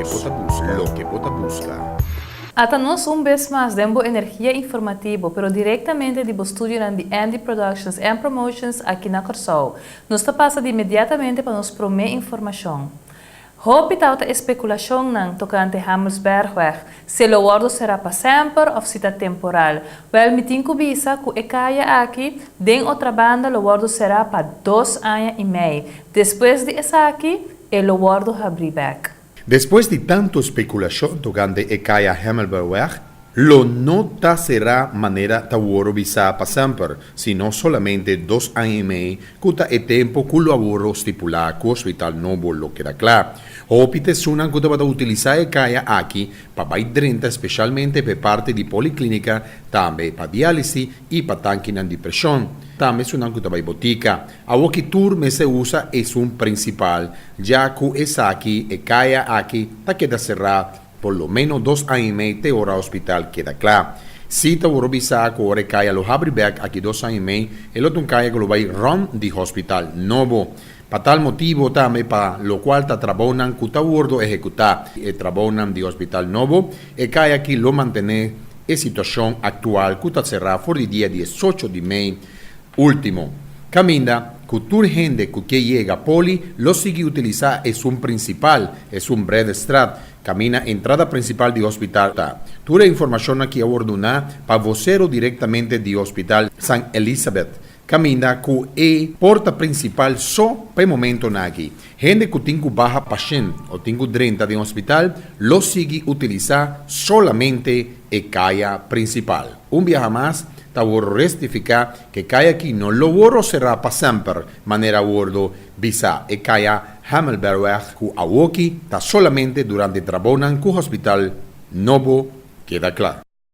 Loke bo ta buska. Loke bo ta buska. Ata nos un bes mas den bo energia informativo, pero direktamente di bo studionan di Andy Productions and Promotions aki na Kòrsou. Nos ta pasa di inmediatamente pa nos promé informashon. Hopi tabata e spekulashonnan tokante Hamelsbergweg, si e lo wòrdu será pa semper òf si ta temporal. Wèl mi tin ku bisa ku e kaya aki den Otrabanda lo wòrdu será pa dos aña i mei. Despues di esaki e lo wòrdu habrí bèk. Despues di tantu spekulashon tokante e kaya Hamelbergweg, lo no ta será manera ta wòrdu bisá pa semper, sino solamente dos aña i mei ku ta e tempu ku lo a wòrdu stipulá ku hospital nobo lo keda kla. Hopi ta esunnan ku tabata utilisá e kaya aki pa bai drenta speshalmente pa e parti di poliklínika, tambe pa diálisi i pa tankinan di preshon. Tambe esunnan ku ta bai botika. Awoki tur mester usa esun prinsipal, ya ku esaki e kaya aki ta keda será Por lo menos dos aña i mei te ora hospital keda kla. Si ta wòrdu bisá ku ora e kaya lo habri bèk aki dos aña i mei, e lo ta un kaya ku lo bai rònt di hospital nobo. Pa tal motibu tambe pa lokual ta trabounan ku ta wòrdu ehekutá e trabounan di hospital nobo, e kaya aki lo mantené e situashon aktual ku ta será for di dia 18 di mei último. Kaminda ku tur hende ku ke yega poli lo sigui utilisá esun prinsipal, esun Bredestraat, Camina entrada principal di hospital ta. Tur e informacionnan ki a worde duna pa vocero directamente di Hospital San Elizabeth. Caminda cu e porta principal so pa e momentonan aki. Hende cu tin cu baha pashent o tin cu drenta den hospital lo sigui utilisa solamente e caya principal. Un biaha mas ta worde restifica cu e caya aki no lo worde cera pa semper manera a worde bisa. E caya Hamelberweg ku awoki ta solamente durante trabounan ku hospital nobo keda kla.